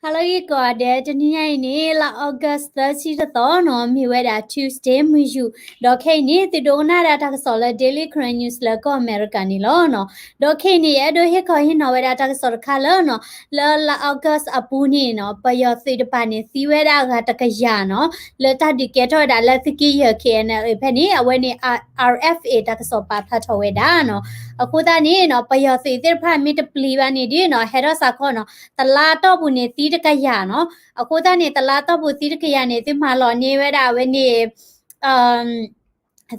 ဟါလၢအဂ့ၤကိးဂၤဒဲး, တနံၤညါအံၤန့ၣ် လါ August သၢဆံတသီနီၤ, မ့ၢ်ဝဲဒၣ် Tuesday မုၢ်ယူာ်, ဒီးခဲအံၤန့ၣ် သုဒိကနၣ်ဒၣ်တၢ်ကစီၣ်လၢ Daily Karen News လၢကီၢ်အမဲရကၤန့ၣ်လီၤနီၤ. ဒီးခဲအံၤန့ၣ် ယအဲၣ်ဒိးဟ့ၣ်ခီဟ့ၣ်နီၤဝဲဒၣ်တၢ်ကစီၣ်တခါလၢနီၤ, လၢလါ August အပူၤန့ၣ်နီၤ, ပယီၤသုးတပၤန့ၣ် သံဝဲဒၣ်အဂၤတကယၤနီၤ, လၢတၢ်ဒုးကဲထီၣ်ဝဲဒၣ်လၢသုးက့ယဲၢ် K N L A ဖဲန့ၣ်, အဝဲန့ၣ် R F A တၢ်ကစီၣ်ပာ်ဖျါထီၣ်ဝဲဒၣ်နီၤ. အဃိသတးန့ၣ်နီၤ, ပယီၤသုးသ့ၣ်တဖၣ်မ့ၢ်တပျံၤဘၣ်န့ၣ်ဒ်နီၤ, ဟဲထီၣ်စးခီနီၤ, တလါတီၢ်ပူၤန့ၣ် သံတကယၤနီၤ. အဃိသတးန့ၣ် တလါတီၢ်ပူၤသံတကယၤန့ၣ် သုမၤလီၤန့ၢ်ဝဲဒၣ်အဝဲန့ၣ်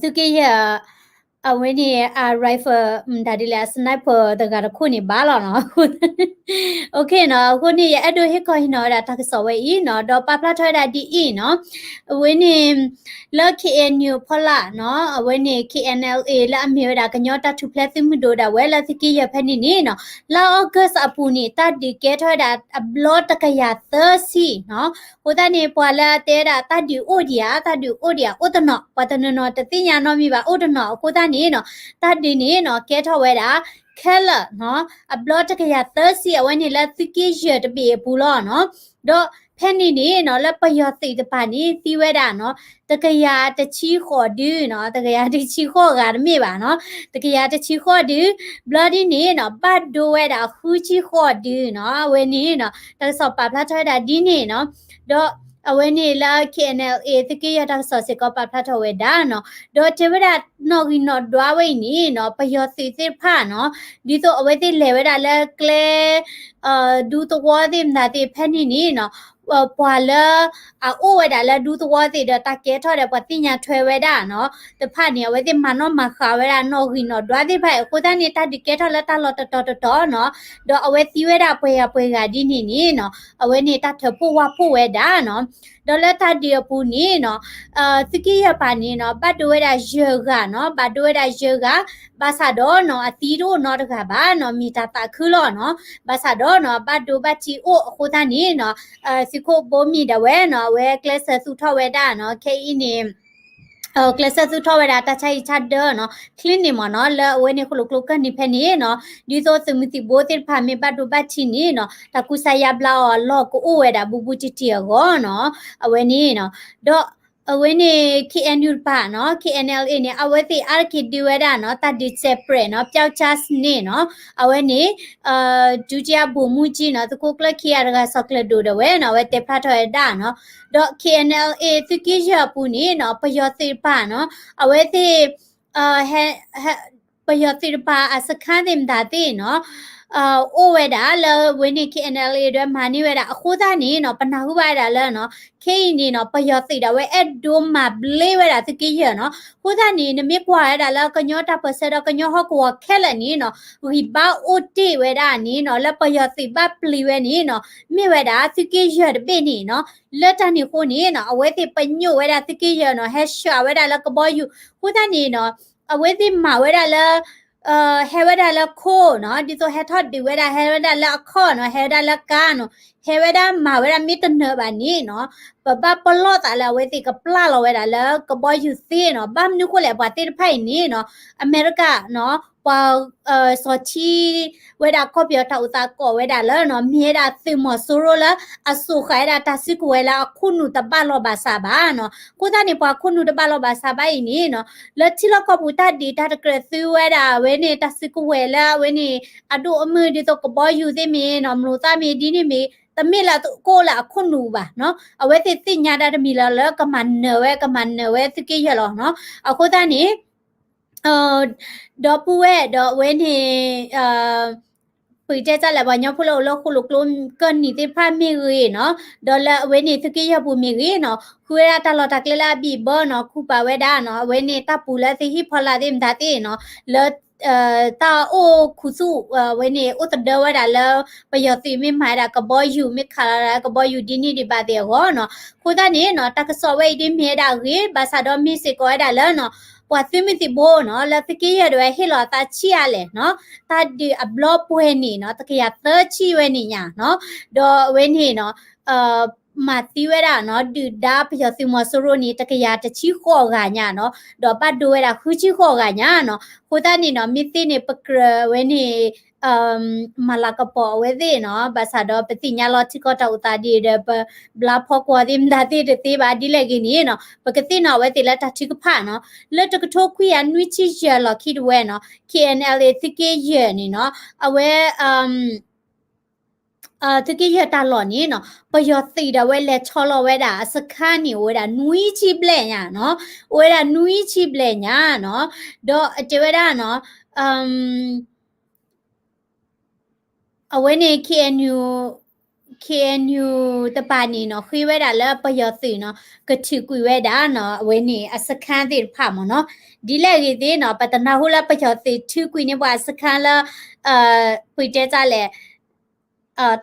သုးက့ယဲၢ် အဝဲန့ၣ် အ rifle မတၤဒ်လဲၣ် အ sniper တဂၤတခိၣ်န့ၣ်ဘၣ်လီၤနီၤ. အဃိန့ၣ် ယအဲၣ်ဒိးဟ့ၣ်ခီဟ့ၣ်နီၤဝဲဒၣ်တၢ်ကစီၣ်ဝဲအံၤနီၤ, ဒီးပာ်ဖျါထီၣ်ဝဲဒၣ်ဒ်အံၤနီၤ, အဝဲန့ၣ် လၢ K N U ဖီလာ်နီၤ, အဝဲန့ၣ် K N L A လၢအမ့ၢ်ဝဲဒၣ်ကညီတၢ်ထူၣ်ဖျဲးသုးမုၢ်ဒိၣ်ဒၣ်ဝဲလၢသုးက့ယဲၢ်ဖဲန့ၣ်န့ၣ်နီၤ, လါ August အပူၤန့ၣ် တၢ်ဒုးကဲထီၣ်ဝဲဒၣ်အဘျီတကယၤသၢဆံနီၤ. အဃိသတးန့ၣ် ပှၤလၢအတဲဝဲဒၣ်တၢ်ဒုးအိၣ်ဒံးဧါ, တၢ်ဒုးအိၣ်ဒံးဧါ, အိၣ်တနီၤ, ပှၤတနီၤနီၤတသ့ၣ်ညါနီတမံၤဘၣ်, အိၣ်တနီၤ. အဃိသတးန့ၣ်နီၤ, တၢ်ဒုးန့ၣ်နီၤ ကဲထီၣ်ဝဲဒၣ် ခဲလၢာ်နီၤ, အဘျီတကယၤသၢဆံ အဝဲန့ၣ်လၢသုးက့ယဲၢ်တဘ့ၣ်အပူၤလီၤနီၤ. ဒီးဖဲန့ၣ်န့ၣ်နီၤ, လၢပယီၤသုးတပၤန့ၣ် သံဝဲဒၣ်နီၤ, တကယၤတဆံဃိးဒုနီၤ, တကယၤတဆံဃိးဂၤတမ့ၢ်ဘၣ်နီၤ, တကယၤတဆံဃိးဒု, ဘျီဒ်န့ၣ်နီၤ, ဘၣ်ဒိဝဲဒၣ်ဃုဆံဃိးဒုနီၤ. အဝဲန့ၣ်နီၤ, တၢ်ကစီၣ်ပာ်ဖျါထီၣ်ဝဲဒၣ်ဒ်န့ၣ်နီၤ. ဒီးအဝဲန့ၣ်လၢ K N L A သုးက့ယဲၢ်တၢ်ကစီၣ်စ့ၢ်ကီးပာ်ဖျါထီၣ်ဝဲဒၣ်နီၤ. ဒီးတဲဝဲဒၣ်နီၣ်ဂံၢ်နီၣ်ဒွါဝဲအံၤန့ၣ်နီၤ, ပယီၤသုးသ့ၣ်တဖၣ်နီၤ, ဒ်သိးအဝဲသ့ၣ်လဲၤဝဲဒၣ်လၢကျဲ ဒူသဝီသ့ၣ်မတၤသ့ၣ်ဖဲန့ၣ်န့ၣ်နီၤ, ပှၤလၢအအိၣ်ဝဲဒၣ်လၢဒူသဝီသ့ၣ်ဒီးတၢ်ကဲထီၣ်ဒီး ပှၤသ့ၣ်ညါထွဲဝဲဒၣ်နီၤ, တဖၣ်န့ၣ် အဝဲသ့ၣ်မၤနီၣ်မၤဃါဝဲဒၣ်နီၣ်ဂံၢ်နီၣ်ဒွါသ့ၣ်တဖၣ်အံၤ. အဃိသတးန့ၣ် တၢ်ဒုးကဲထီၣ်လၢတၢ်လီၢ်တတီၤတတီၤနီၤ, ဒီးအဝဲသံဝဲဒၣ်ပှဲၤဂၤပှဲၤဂၤဒ်န့ၣ်န့ၣ်နီၤ, အဝဲန့ၣ်တၢ်ထၢဖှိၣ်ဝါဖှိၣ်ဝဲဒၣ်နီၤ. ဒီးလၢတၢ်ဒုးအပူၤန့ၣ်နီၤ, သုးက့ယဲၢ်ပၤန့ၣ်နီၤ, ဘၣ်ဒိဝဲဒၣ်ယဲၢ်ဂၤနီၤ, ဘၣ်ဒိဝဲဒၣ်ယဲၢ်ဂၤ, ဘၣ်ဆၣ်ဒီးနီၤ, အသံတအိၣ်နီတဂၤဘၣ်နီၤ, မ့ၢ်တၢ်သးခုလီၤနီၤ. ဘၣ်ဆၣ်ဒီးနီၤ, ဘၣ်ဒိဘၣ်ထံးအိၣ်အဃိသတးန့ၣ်နီၤ, သုးခိၣ်ဘိမံၤဒၣ်ဝဲနီၤ, အဝဲကျဲးစၢးသူၣ်ထီၣ်ဝဲဒၣ်နီၤ, ခဲအံၤန့ၣ် ကျဲးစၢးသူၣ်ထီၣ်ဝဲဒၣ်တၢ်ဆါဟံၣ်ဆါဒၢနီၤ, clinic မ့ၢ်နီၤ, လၢအဝဲန့ၣ်ဃိၣ်လိာ်ကျိကၢၢ်နံၤဖဲန့ၣ်နီၤ, ဒ်သိးသုးမုၢ်သံၣ်ဘိသ့ၣ်တဖၣ်မ့ၢ်ဘၣ်ဒိဘၣ်ထံးန့ၣ်နီၤ, တၢ်ကူစါယါဘျါအီၤအလီၢ်ကအိၣ်ဝဲဒၣ်ဘူးဘူးတံၢ်တံၢ်အဂီၢ်နီၤ, အဝဲန့ၣ်နီၤ. ဒီးအဝဲန့ၣ် K N U တပၤနီၤ, K N L A န့ၣ် အဝဲသ့ၣ်အါတက့ၢ်ဒုးဝဲဒၣ်နီၤ, တၢ်ဒုး separate နီၤ, ပျောက်ကျားစနစ်နီၤ, အဝဲန့ၣ် ဒုတိယဗိုလ်မှူးကြီးနီၤ, သုးခိၣ်ကျၢၢ်ခံဂၤတဂၤ စီၤကျၢၤဒိၣ်ဒၣ်ဝဲနီၤ, အဝဲတဲဖျါထီၣ်ဝဲဒၣ်နီၤ. ဒီး K N L A သုးက့ယဲၢ်အပူၤန့ၣ်နီၤ, ပယီၤသုးတပၤနီၤ, အဝဲသ့ၣ် ပယီၤသုးတပၤအစခန်းသ့ၣ်မတၤသ့ၣ်နီၤ, အိၣ်ဝဲဒၣ်လၢအဝဲန့ၣ် K N L A ဒၣ်မၤန့ၢ်ဝဲဒၣ်အဃိသတးန့ၣ်နီၤ, ပနၢ်ဟူဘၣ်ဝဲဒၣ်လၢနီၤ, ခဲအံၤန့ၣ်နီၤ, ပယီၤသုးဒၣ်ဝဲအဲၣ်ဒိးမၤဘျ့ဝဲဒၣ်သုးက့ယဲၢ်နီၤ. အဃိသတးန့ၣ် နမ့ၢ်ကွၢ်ဝဲဒၣ်လၢကညီတၢ်ပၢၢ်ဆၢဒီး ကညီဟီၣ်ကဝီၤခဲလၢာ်န့ၣ်နီၤ, ဂံၢ်ဘါအိၣ်တ့ၢ်ဝဲဒၣ်န့ၣ်နီၤ, လၢပယီၤသုးဘၣ်ပျံၤဝဲန့ၣ်နီၤ, မ့ၢ်ဝဲဒၣ်သုးက့ယဲၢ်တဘ့ၣ်န့ၣ်နီၤ. လၢတၢ်န့ၣ်အဃိန့ၣ်နီၤ, အဝဲသ့ၣ်ပညိၣ်ဝဲဒၣ်သုးက့ယဲၢ်နီၤ, ဟဲဆှးဝဲဒၣ်လၢကဘီယူၤ. အဃိသတးန့ၣ်နီၤ, အဝဲသ့ၣ်မၤဝဲဒၣ်လၢ ဟဲဝဲဒၣ်လၢခိၣ်နီၤ, ဒ်သိးဟဲထီၣ်ဒုးဝဲဒၣ်, ဟဲဝဲဒၣ်လၢအခီၣ်နီၤ, ဟဲဝဲဒၣ်လၢကါနီၤ, ဟဲဝဲဒၣ်မၤဝဲဒၣ်မ့ၢ်တနၢၤဘၣ်န့ၣ်နီၤ, ပဘၣ်ပလီၢ်သးလၢအဝဲသ့ၣ်ကပျၢ်လီၤဝဲဒၣ်လၢကဘီယူၤသ့နီၤ. ဘၣ်မနုၤဃိလဲၣ်, ပှၤသ့ၣ်တဖၣ်အံၤန့ၣ်နီၤ, အမဲရကၤနီၤ, ပှၤ စီၤထံ ဝဲဒၣ်ကီၢ်ပယီၤတၢ်အိၣ်သးကိးဝဲဒၣ်လၢနီၤ, မ့ၢ်ဝဲဒၣ်သုးမီၤစိရိၤလၢအစိာ်ဃာ်ဝဲဒၣ်တၢ်စုကဝဲၤလၢအခိၣ်နူာ်တဘၣ်လီၤဘၣ်စးဘၣ်နီၤ. အဃိသတးန့ၣ် ပှၤခိၣ်နူာ်တဘၣ်လီၤဘၣ်စးဘၣ်အံၤန့ၣ်နီၤ, လၢထံလီၢ်ကီၢ်ပူၤတၢ်ဒုးတၢ်တကြၢးသုဝဲဒၣ်အဝဲန့ၣ် တၢ်စုကဝဲၤလၢအဝဲန့ၣ် အဒိၣ်အမုၢ်ဒ်သိးကဘီယူၤသ့ၣ်မ့ၢ်နီၤ, မျိာ်သၣ်မ့ၢ်ဒ်န့ၣ်မ့ၢ် တမ့ၢ်လၢကအိၣ်လၢအခိၣ်နူာ်ဘၣ်နီၤ. အဝဲသ့ၣ်သ့ၣ်ညါဒၣ်တမံၤလီၤလၢကမၤနၢၤဝဲ, ကမၤနၢၤဝဲသုးက့ယဲၢ်လီၤနီၤ. အဃိသတးန့ၣ် ဒီပုၢ်ဝဲၢ်ဒီးအဝဲန့ၣ် ပကတဲတၢ်လဲၣ် ပှၤကညီဖိလၢအိၣ်လၢဃိၣ်လိာ်ကျိကၢၢ်နံၤသ့ၣ်တဖၣ်မ့ၢ်ဂ့ၤနီၤ, ဒီးလၢအဝဲန့ၣ်သုးက့ယဲၢ်ပူၤမ့ၢ်ဂ့ၤနီၤ, ဃုဝဲဒၣ်တၢ်လီၢ်တၢ်ကျဲလၢအဘံၣ်အဘၢနီၤ, ခူၣ်ပာ်ဝဲဒၣ်နီၤ, အဝဲန့ၣ်တၢ်ပူၤလၢသုးဟံၣ်ဖီလာ်သ့ၣ်မတၤသ့ၣ်နီၤ, လၢ တၢ်အိၣ်ခူသူၣ် အဝဲန့ၣ် အိၣ်သဒၢဝဲဒၣ်လၢ ပယီၤသုးမ့ၢ်မၤဝဲဒၣ်ကဘီယူၤ မ့ၢ်ခးလီၤဒၣ်ကဘီယူၤဒ်န့ၣ်ဒံးဘၣ်သ့ၣ်အဂီၢ်နီၤ. အဃိသတးန့ၣ်နီၤ တၢ်ကစီၣ်ဝဲအံၤဒ်မ့ၢ်ဝဲဒၣ်အဂ့ၤ ဘၣ်ဆၣ်ဒီးမ့ၢ်စ့ၢ်ကီးဝဲဒၣ်လၢနီၤ ပှၤသုးမုၢ်သံၣ်ဘိနီၤ လၢသုးက့ယဲၢ်ဒၣ်ဝဲဟ့ၣ်လီၤအသးဆံးအါလဲၣ်နီၤ, တၢ်ဒုးအဘျီပှဲၤန့ၣ်နီၤ တကယၤသၢဆံဝဲန့ၣ်ညါနီၤ, ဒီးအဝဲန့ၣ်နီၤ မၤသံဝဲဒၣ်နီၤ ဒုၣ်ဒါပယီၤသုးမီၤစိရိၤန့ၣ် တကယၤတဆံဃိးဂၤညါနီၤ, ဒီးဘၣ်ဒိဝဲဒၣ်ဃုဆံဃိးဂၤညါနီၤ. အဃိသတးန့ၣ်နီၤ မ့ၢ်သ့န့ၣ် ပကြၢးဝဲန့ၣ် မၤလၤကပီၤအဝဲသ့ၣ်နီၤ, ဘၣ်ဆၣ်ဒီးပသ့ၣ်ညါလီၤထံကီၢ်တၢ်အိၣ်သးဒ်ဒီး ပဘျါဖီကွီၤသ့ၣ်မတၤသ့ၣ်တသ့ဘၣ်ဒ်လဲၣ်ဂ့ၤန့ၣ်နီၤ, ပကသ့ၣ်နီၣ်အဝဲသ့ၣ်လၢတၢ်ထုကဖၣ်နီၤ, လၢတကထိခွံကယၤနွံဆံယဲၢ်လီၢ်ခံတဝဲနီၤ, K N L A သုးက့ယဲၢ်န့ၣ်နီၤ, အဝဲ သုးက့ယဲၢ်တၢ်လီၢ်န့ၣ်နီၤ, ပယီၤသုးဒီးအဝဲလဲၤဆီလီၤဝဲဒၣ်အစခါန့ၣ် အိၣ်ဝဲဒၣ်နွံဆံဘျဲၣ်ညါနီၤ, အိၣ်ဝဲဒၣ်နွံဆံဘျဲၣ်ညါနီၤ, ဒီးတဲဝဲဒၣ်နီၤ, အဝဲန့ၣ် K N U, K N U တပၤန့ၣ်နီၤ ဃ့ဝဲဒၣ်လၢပယီၤသုးနီၤ ကထုးကွံာ်ဝဲဒၣ်နီၤ အဝဲန့ၣ်အစခါသ့ၣ်တဖၣ်မ့ၢ်နီၤ, ဒ်လဲၣ်ဂ့ၤသ့ၣ်နီၤ ပတနၢ်ဟူလၢပယီၤသုးထုးကွံာ်န့ၢ်ပှၤအစခါလၢ ပတဲတၢ်လဲၣ်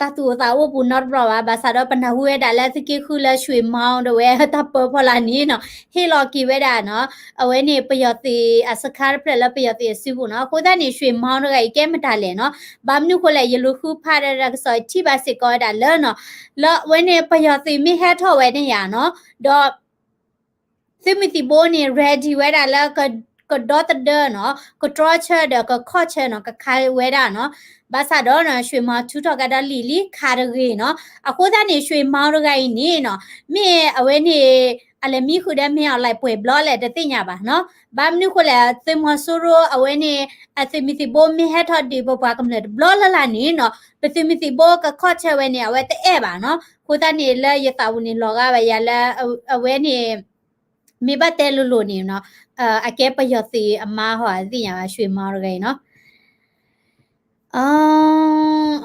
တၢ်သူၣ်အိၣ်သးအိၣ်ပူၤနီတဘျီဘၣ်, ဘၣ်ဆၣ်ဒီးပနၢ်ဟူဝဲဒၣ်လၢသုးက့ဃုလၢ ရွှေမောင်း ဒီးဝဲတၢ်ပၢဖီလာ်န့ၣ်နီၤ ဟ့ၣ်လီၤက့ၤဝဲဒၣ်နီၤ, အဝဲန့ၣ်ပယီၤသုးအစခါတဖျၢၣ်လၢပယီၤသုးအစုပူၤနီၤ, အဃိသတးန့ၣ် ရွှေမောင်း တဂၤအံၤကဲမတၤလဲၣ်နီၤ, ဘၣ်မနုၤဃိလဲၣ် ယလူၤဃုဖးဒီးတၢ်ကစီၣ်အံၤထံၣ်ဘၣ်စ့ၢ်ကီးဝဲဒၣ်လၢနီၤ, လၢအဝဲန့ၣ်ပယီၤသုးမ့ၢ်ဟဲထီၣ်ဝဲန့ၣ်ယါနီၤ, ဒီး သုးမုၢ်သံၣ်ဘိန့ၣ် ready ဝဲဒၣ်လၢ ကဒီသဒၢနီၤ, ကတြီဆၢဒီးကခီၣ်ဆၢနီၤ, ကခးဝဲဒၣ်နီၤ, ဘၣ်ဆၣ်ဒီးနီၤ ရွှေမောင်း ထုးထီၣ်ကဒီးလံာ်လံခးတဂ့ၤနီၤ, အဃိသတးန့ၣ် ရွှေမောင်း တဂၤအံၤန့ၣ်နီၤ, မ့ၢ်အဝဲန့ၣ် အလဲၤမံဃုာ်ဒီး မင်းအောင်လှိုင် ပှဲၤဘျီလဲၣ်တသ့ၣ်ညါဘၣ်နီၤ, ဘၣ်မနုၤဃိလဲၣ် သုးမီၤစိရိၤအဝဲန့ၣ် အသုးမုၢ်သံၣ်ဘိမ့ၢ်ဟဲထီၣ်ဒုးပပှၤကမျၢၢ်တဘျီလၢ်လၢ်န့ၣ်နီၤ, ပသုးမုၢ်သံၣ်ဘိကခီၣ်ဆၢဝဲန့ၣ် အဝဲတအဲၣ်ဘၣ်နီၤ, အဃိသတးန့ၣ်လၢယသးပူၤန့ၣ်လီၤဂာ်ဝဲယၤလၢ အဝဲန့ၣ် မ့ၢ်ဘၣ်တဲလိၤလိၤန့ၣ်နီၤ, အကဲပယီၤသုးအမါဟီ အသ့ၣ်ညါဘၣ် ရွှေမောင်း တဂၤအံၤနီၤ,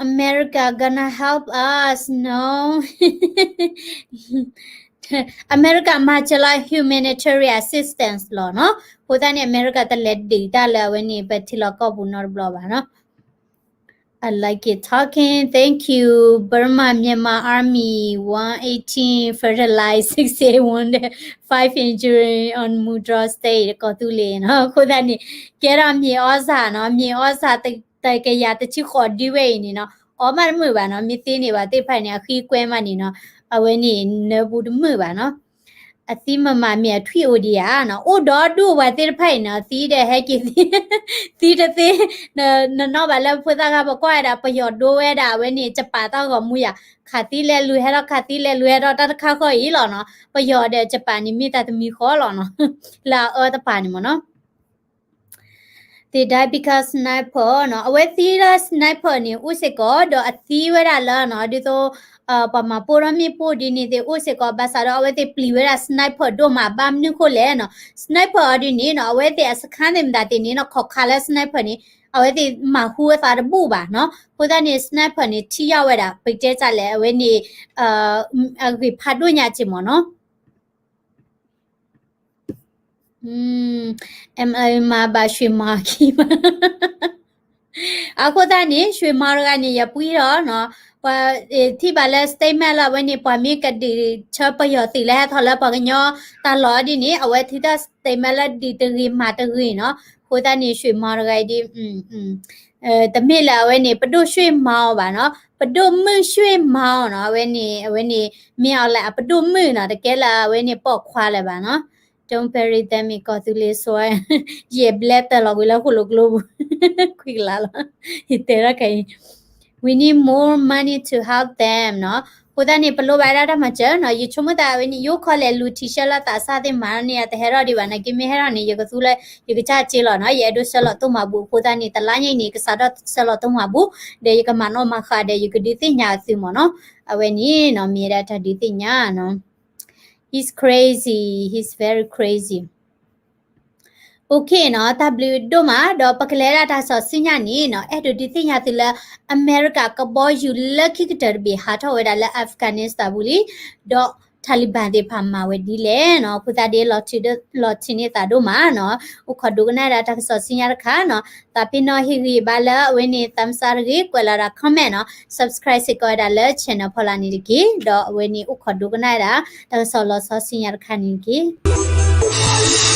America gonna help us, no. America မၤစၢၤလီၤ humanitarian assistance လီၤနီၤ, အဃိသတးန့ၣ် America တလဲၤဒုးတၢ်လၢအဝဲန့ၣ် ပထံလီၢ်ကီၢ်ပူၤနီတဘျီဘၣ်နီၤ. I like it talking. Thank you. Burma Myanmar Army one eighteen, Fertilize six eight one, five injury on Mudrog State ကီၢ်သူလ့ၤနီၤ, အဃိသတးန့ၣ် ကဲထီၣ်မြေဩဇာနီၤ, မြေဩဇာ တကယၤတဆံဃိးဒုဝဲအံၤန့ၣ်နီၤ, အီၣ်မးတမုာ်ဘၣ်နီၤ, မ့ၢ်သ့န့ၢ်ဘၣ်သ့ၣ်တဖၣ်န့ၣ် အဃံကွဲမးန့ၣ်နီၤ, အဝဲန့ၣ်နၢပူၤတမုာ်ဘၣ်နီၤ. အသံမမၤမ့ၢ်အထွံၣ်အိၣ်ဒံးဧါနီၤ, အိၣ်ဒီဒူၣ်ဝဲသ့ၣ်တဖၣ်အံၤနီၤ, သံဒီးဟဲက့ၤသံ, သံတသ့, နနီၣ်ဘၣ်လၢဖိသၣ်ခါပကွၢ်ဝဲဒၣ် ပယီၤဒိဝဲဒၣ် အဝဲန့ၣ် ကပာ်တၢ်ဂီၤမူယၤ, ခးသံလဲၤလူၤဟဲထီၣ် ခးသံလဲၤလူၤဟဲထီၣ် တၢ်တခါဃီအံၤလီၤနီၤ, ပယီၤဒီးကပာ်န့ၣ်မ့ၢ်တၢ်တမံၤဃီလီၤနီၤ, လၢအအၢတပၤန့ၣ်မ့ၢ်နီၤ. They die because sniper နီၤ, အဝဲသံလၢ sniper န့ၣ် အိၣ်စ့ၢ်ကီး ဒီးအသံဝဲဒၣ်လၢနီၤ, ဒ်သိး ပှၤမၤပိၢ်ထီၣ်မ့ၣ်ပိၢ်ဒ်န့ၣ်သ့ၣ်အိၣ်စ့ၢ်ကီး, ဘၣ်ဆၣ်ဒီးအဝဲသ့ၣ်ပျံၤဝဲဒၣ် sniper ဒိၣ်မး, ဘၣ်မနုၤဃိလဲၣ်နီၤ, sniper အီၤဒ်န့ၣ်နီၤ, အဝဲသ့ၣ်အစခါသ့ၣ်မတၤသ့ၣ်န့ၣ်နီၤ, ခိးခးလၢ sniper န့ၣ် အဝဲသ့ၣ်မၤဟူအသးတဘူၣ်ဘၣ်နီၤ, အဃိသတးန့ၣ် sniper န့ၣ် ထံၣ်ယၢ်ဝဲဒၣ် ပကတဲတၢ်လဲၣ် အဝဲန့ၣ် အဂ့ၢ်ဖးဒိၣ်ညါက့မ့ၢ်နီၤ. MLA မၤဘၣ် ရွှေမောင်း ခံဘၣ်. အဃိသတးန့ၣ် ရွှေမောင်း တဂၤန့ၣ် ယပှံထီၣ်နီၤ, ပှၤထံၣ်ဘၣ်လၢ statement လၢအဝဲန့ၣ် ပှၤမ့ၢ်ကဒုးဆၢပယီၤသုးလၢဟဲထီၣ်လၢပှၤကညီတၢ်လီၢ်ဒ်န့ၣ် အဝဲထုးထီၣ် statement လၢဒုးတဂ့ၤမၤတဂ့ၤနီၤ, အဃိသတးန့ၣ် ရွှေမောင်း တဂၤအံၤဒ် တမ့ၢ်လၢအဝဲန့ၣ် ပဒိၣ်ရွှေမောင်း ဘၣ်နီၤ, ပဒိၣ်မုၣ်ရွှေမောင်းနီၤ, အဝဲန့ၣ် အဝဲန့ၣ် မ့ၢ်အီၤလၢအပဒိၣ်မုၣ်နီၤ, တကဲလၢအဝဲန့ၣ်ပိာ်ခွါလၢၤဘၣ်နီၤ. Don't bury them in ကီၢ်သူလ့ၤ soil, ယဲၢ်ဘျဲတၢ်လီၤဝံၤလၢဃိၣ်လိာ်ကျိပူၤ, ခွံကလးလီၤ, ယတဲထီၣ်ခဲအံၤ We need more money to help them နီၤ. အဃိသတးန့ၣ် ပလိၣ်ဘၣ်ဒၣ်တၢ်မၤစၢၤနီၤ, ယဆိကမိၣ်သးဝဲန့ၣ် ယအိၣ်ခိးလဲၤလူၤထံဆၢလီၤသးစၢ်သ့ၣ်မၤန့ၣ် အတဟဲထီၣ်ဒံးဘၣ်နာ်က့ မ့ၢ်ဟဲထီၣ်န့ၣ် ယကသူလၢ ယကစၢ်စ့လီၤနီၤ, ယအဲၣ်ဒိးဆှၢလီၤတိၢ်မၤဘူၣ်အဃိသတးန့ၣ် တလါညါအံၤန့ၣ် ကစးထီၣ်ဆှၢလီၤတိၢ်မၤဘူၣ်, ဒီးယကမၤနီၣ်မၤဃါဒီး ယကဒုးသ့ၣ်ညါအသုမ့ၢ်နီၤ, အဝဲန့ၣ်နီၤ မ့ၢ်ဒၣ်တၢ်ဒုးသ့ၣ်ညါနီၤ. He's crazy, he's very crazy. Okay နီၤ, တၢ်ဘျုးဒိၣ်မး, ဒီးပကလဲၤဒၣ်တၢ်ကစီၣ်ဆူညါန့ၣ်နီၤ, အဲၣ်ဒိးဒုးသ့ၣ်ညါသုလၢ အမဲရကၤကဘီယူၤလၢခံကတၢၢ်တဘ့ၣ် ဟးထီၣ်ဝဲဒၣ်လၢ Afghanistan ပူၤလံ, ဒီး Taliban သ့ၣ်တဖၣ်မၤဝဲဒ်လဲၣ်နီၤ, အဃိသတးဒ် လီၤထံးန့ၢ်သးဒိၣ်မးနီၤ, အိၣ်ခိးဒိကနၣ်ဒၣ်တၢ်ကစီၣ်ဆူညါတခါနီၤ, သးပ့ၤနီၣ်ဟ့ၣ်ဂံၢ်ဘါလၢအဝဲန့ၣ် သးစၢ်တဂ့ၤ ကွဲးလီၤဒၣ် comment နီၤ, subscribe စ့ၢ်ကီးဝဲဒၣ်လၢ channel ဖီလာ်န့ၣ်တက့ၢ်, ဒီးအဝဲန့ၣ်အိၣ်ခိးဒိကနၣ်ဒၣ် တၢ်ကစီၣ်လီၤဆီဆူညါတခါန့ၣ်တက့ၢ်.